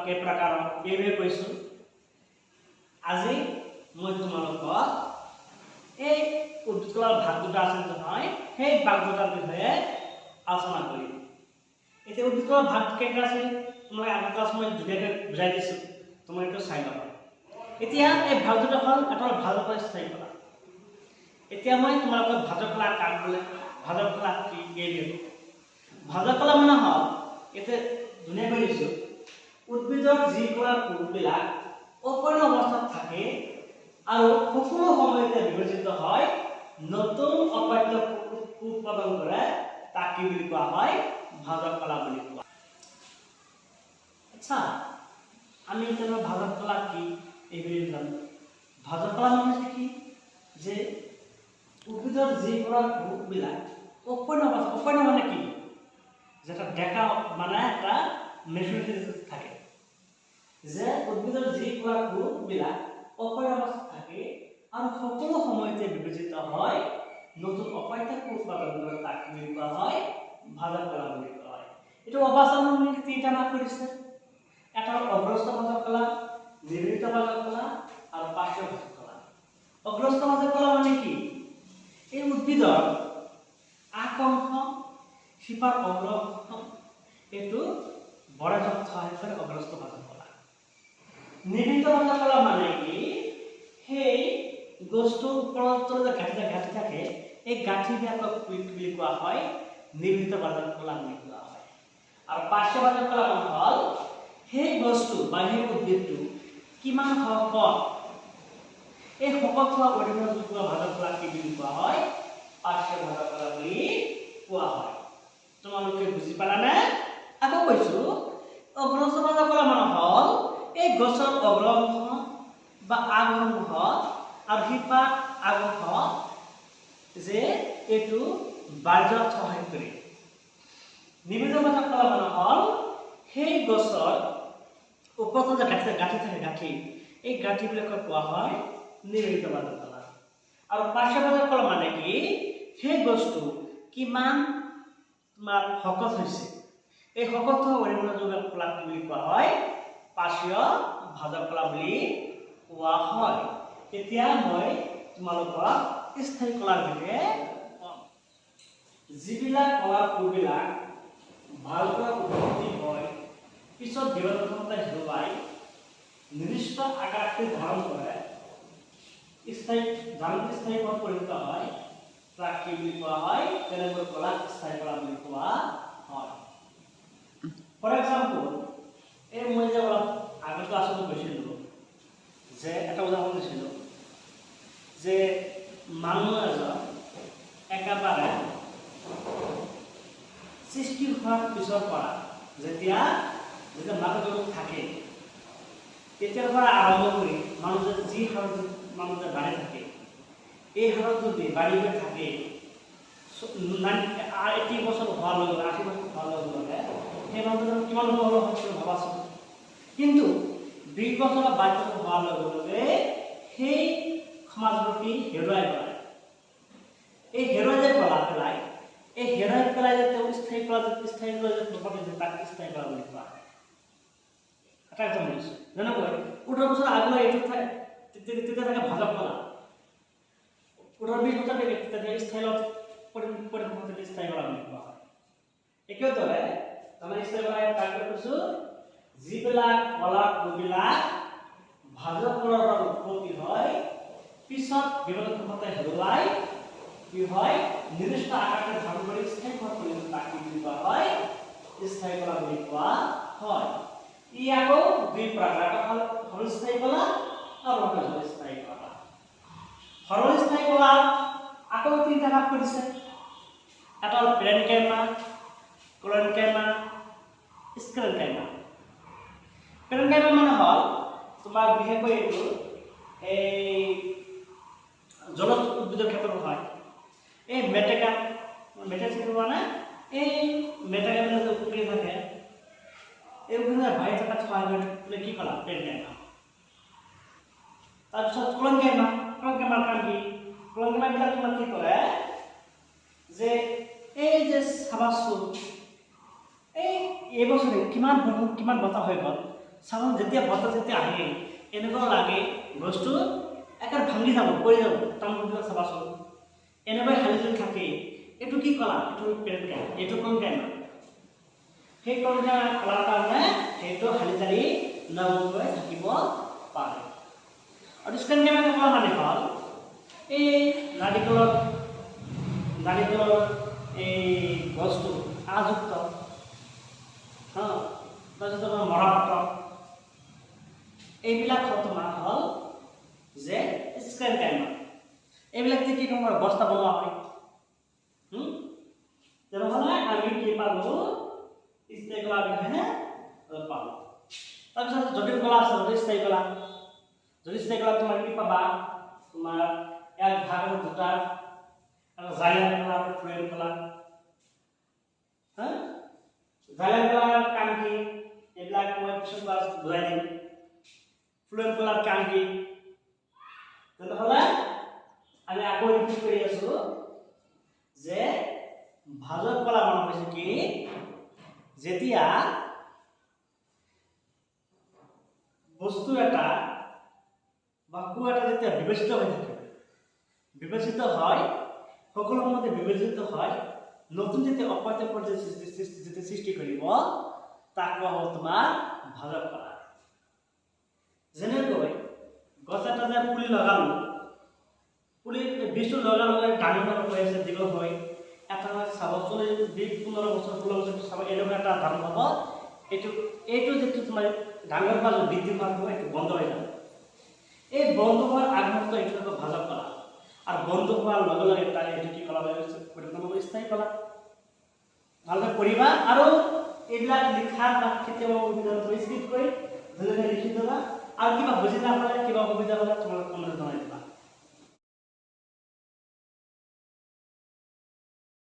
কেই প্ৰকাৰৰ এই বিষয়ে কৈছোঁ। আজি মই তোমালোকক এই উদ্ভিদ কলাৰ ভাগ দুটা আছে নহয়, সেই ভাগ দুটাৰ বিষয়ে আলোচনা কৰিম। এতিয়া উদ্ভিদ কলাৰ ভাগ কেইটা আছিল, তোমালোকে আগৰ ক্লাছ মই ধুনীয়াকৈ বুজাই দিছোঁ, তোমালোকে এইটো চাই ল'বা। এতিয়া এই ভাগ দুটা হ'ল, এটা হ'ল ভাজক কলা, স্থায়ী কলা। এতিয়া মই তোমালোকক ভাজক কলা কাক বোলে, ভাজক কলা কি, এই বিষয়ে। ভাজক কলা মানে হ'ল, এতিয়া ধুনীয়াকৈ দিছোঁ, উদ্ভিদৰ যি কলাৰ কোষবিলাক অপৈণ অৱস্থাত থাকে আৰু সকলো সময়তে বিভাজিত হয়, নতুন অপত্য উৎপাদন কৰে, তাক কি বুলি কোৱা হয়? ভাজক কলা বুলি কোৱা। আচ্ছা, আমি এতিয়া ভাজক কলা কি এই বিষয়ে জানো। ভাজক কলা মানে হৈছে কি যে উদ্ভিদৰ যি কলাৰ কোষবিলাক অপৈণ অৱস্থা, অপৈণ মানে কি যে এটা ডেকা মানে এটা মেচুৰিটি থাকে, যে উদ্ভিদৰ যি কলাৰ কোষবিলাক অপৈণ অৱস্থাত থাকে আৰু সকলো সময়তে বিভাজিত হয়, নতুন অপত্য কোষ উৎপাদন কৰে, তাক কি বুলি কোৱা হয়? ভাজক কলা বুলি কোৱা হয়। এইটো অৱস্থা মানে তিনিটা ভাগ কৰিছে। এটা হ'ল অগ্ৰস্থ ভাজক কলা, নিভৃত ভাজক কলা আৰু পাৰ্শ্ব ভাজক কলা। অগ্ৰস্থ ভাজক কলা মানে কি? এই উদ্ভিদৰ আগ অংশ, শিপাৰ অগ্ৰ অংশ, এইটো বড় সহায় কৰে, অগ্ৰস্থ ভাজক কলা। নিভৃত ভাজক কলা মানে কি? সেই গছটোৰ ওপৰত যে গাঁঠি গাঁঠি থাকে, এই গাঁঠিবিলাকক কি বুলি কোৱা হয়? নিভৃত ভাজক কলা বুলি কোৱা হয়। আৰু পাৰ্শ্ব ভাজক কলা মানে হ'ল সেই গছটো বা সেই উদ্ভিদটো কিমান শকত, এই শকত হোৱা অৰিহণা যোগোৱা ভাজক কলা কি বুলি কোৱা হয়? পাৰ্শ্ব ভাজক কলা বুলি কোৱা হয়। তোমালোকে বুজি পালানে? আকৌ কৈছো, অগ্ৰস্থ ভাজক কলা মানে হ'ল এই গছৰ অগ্ৰ অংশ বা আগ অংশ আৰু শিপাৰ আগ অংশ যে এইটো বাঢ়ি যোৱাত সহায় কৰে। নিভৃত ভাজক কলা মানে হ'ল সেই গছৰ ওপৰত যে গাঁঠি গাঁঠি থাকে, গাঁঠি, এই গাঁঠিবিলাকক কোৱা হয় নিভৃত ভাজক কলা। আৰু পাৰ্শ্ব ভাজক কলা মানে কি? সেই গছটো কিমান তোমাৰ শকত হৈছে, এই শকত হোৱা অৰিহণা যোগোৱা কলাক কি বুলি কোৱা হয়? পাৰ্শ্বীয় ভাজক কলা বুলি কোৱা হয়। এতিয়া মই তোমালোকক স্থায়ী কলাৰ বিষয়ে ক'ম। যিবিলাক কলাৰ কোষবিলাক ভালকৈ উৎপত্তি হয়, পিছত বিভাজন ক্ষমতা হেৰুৱাই নিৰ্দিষ্ট আকাৰ আকৃতি ধাৰণ কৰে, স্থায়ী ধাৰণ স্থায়ী কলাত পৰিণত হয়, তাক কি বুলি কোৱা হয়? তেনেকৈ কলাক স্থায়ী কলা বুলি কোৱা হয়। ফৰ এক্সাম্পল, এই মই যে অলপ আগৰ ক্লাছতো কৈছিলোঁ যে এটা উদাহৰণ দিছিলোঁ যে মানুহ এজন একেবাৰে সৃষ্টি হোৱাৰ পিছৰ পৰা যেতিয়া যেতিয়া মাকৰ গৰ্ভত থাকে, তেতিয়াৰ পৰা আৰম্ভ কৰি মানুহ যে যি হাৰত মানুহ যে বাঢ়ি থাকে, এই হাৰত যদি বাঢ়ি গৈ থাকে, 80 বছৰ হোৱাৰ লগে লগে, 80 বছৰ হোৱাৰ লগে লগে সেই মানুহজন কিমান সৰু হ'ব ভাবাচোন। কিন্তু 20 বছৰ বা 22 বছৰ হোৱাৰ লগে লগে সেই সমাজবোৰ কি হেৰুৱাই পেলায়। এই হেৰুৱাই যে পেলাই, এই হেৰুৱাই পেলাই যে তেওঁ স্থায়ী কলা, স্থায়ী কলা যে প্ৰভাৱ, তাক স্থায়ী কলা বুলি কোৱা হয়। এটা এক্সাম্পল দিছোঁ। যেনেকৈ 18 বছৰ আগলৈ এইটো তেতিয়া থাকে ভাজক কলা। 18-20 বছৰ তেতিয়া স্থায়ী পৰিৱৰ্তন, স্থায়ী কলা বুলি কোৱা হয়। একেদৰে তাৰমানে স্থায়ী কলা কাক কৈছোঁ? যিবিলাক কলা কোষবিলাক ভাজক কলাৰ পৰা উৎপত্তি হয়, পিছত বিভাজন ক্ষমতা হেৰুৱাই কি হয়, নিৰ্দিষ্ট আকাৰটো ধাৰণ কৰি স্থায়ী কলাত পৰিণত, তাক কি বুলি কোৱা হয়? স্থায়ী কলা বুলি কোৱা হয়। ই আকৌ দুই প্ৰকাৰ, এটা হ'ল সৰল স্থায়ী কলা আৰু এটা হ'ল স্থায়ী কলা। সৰল স্থায়ী কলা আকৌ তিনিটা ভাগ কৰিছে। এটা হ'ল পেৰেনকাইমা, ক্লৰেনকাইমা, স্ক্লেৰেনকাইমা। পেৰেনকাইমা মানে হ'ল তোমাৰ বিশেষকৈ এইটো এই জলজ উদ্ভিদৰ ক্ষেত্ৰত হয়। এই মেটেকা, মেটেকা চিনি পোৱা নাই? এই মেটেকা মানে যে উকৰি থাকে, এই উকৰি বাঢ়ি থকাত সহায় কৰে কি কলা? পেৰেনকাইমা। তাৰপিছত ক্লৰেনকাইমা। ক্লৰেনকাইমাৰ কাম কি? ক্লৰেনকাইমাবিলাক তোমাৰ কি কৰে যে এই যে চাবাচোন, এই এইবছৰে কিমান বৰষুণ, কিমান বতাহ হৈ গ'ল, চাব, যেতিয়া বতাহ যেতিয়া আহে, এনেকুৱা লাগে গছটো একেবাৰে ভাঙি যাব, পৰি যাব। তামোলবিলাক চাবাচোন, এনেকুৱাই হালি জালি থাকে। এইটো কি কলা? এইটো পেৰেনকাইমা, এইটো কলনকাইমা। সেই কলনকাইমা কলাৰ কাৰণে সেইটো হালি জালি নগৈ থাকিব পাৰে। আৰু স্ক্লেৰেনকাইমা কলা মানে হ'ল এই নাৰিকলৰ এই গছটো আঁহযুক্ত, হা, তাৰপিছত তোমাৰ মৰাপাটৰ, এইবিলাক হ'ল তোমাৰ হ'ল যে স্ক্লেৰেনকাইমা। এইবিলাক যে কি তোমাৰ বস্তা বনোৱা হয়। তেনেহ'লে আমি কি পালোঁ? স্থায়ী কলাৰ বিষয়ে পালোঁ। তাৰপিছত জটিল কলা আছে, জটিল স্থায়ী কলা। জটিল স্থায়ী কলা তোমাৰ কি পাবা? তোমাৰ এক ভাগ আৰু দুটা, আৰু জাইলাম কলা আৰু ফ্লুৱেম কলা। হা, জাইলাম কলাৰ কাম কি, এইবিলাক মই পিছত ক্লাছ বুজাই দিম। ফ্লুৱেম কলাৰ কাম কি? তেনেহ'লে আমি আকৌ ৰিপিট কৰি আছো যে ভাজক কলা মানে হৈছে কি, যেতিয়া বস্তু এটা বা কোষ এটা যেতিয়া বিবেচিত হৈ থাকে, বিবেচিত হয়, সকলো সময়তে বিবেচিত হয়, নতুন যেতিয়া অপত্য পৰ্যায় যেতিয়া সৃষ্টি কৰিব, তাক কোৱা হ'ব তোমাৰ ভাজক কলা। যেনেকৈ গছ এটা যে পুলি লগালো, পুলি বীজটো লগাৰ লগে লগে ডাঙৰ ডাঙৰ হৈ আছে, দীঘল হৈ এটা চাব 40, 20, 15 বছৰ, 16 বছৰ চাব এনেকুৱা এটা ধাৰণ হ'ব। এইটো যিটো তোমাৰ ডাঙৰ হোৱা বৃদ্ধি হোৱাৰ সময় এইটো বন্ধ হৈ যাব। এই বন্ধ হোৱাৰ আগমুহূৰ্ত এইটো হ'ব ভাজক কলা। আৰু বন্ধ হোৱাৰ লগে লগে তাৰ এইটো কি কলা পৰিৱৰ্তন হ'ব? স্থায়ী কলা। ভালকৈ পঢ়িবা আৰু এইবিলাক লিখা বা কেতিয়াবা অসুবিধা হ'লে স্কিপ কৰি ধুনীয়াকৈ লিখি দিবা। আৰু কিবা বুজি নাপালে, কিবা অসুবিধা হ'লে তোমালোকে কমেণ্টত জনাই দিবা।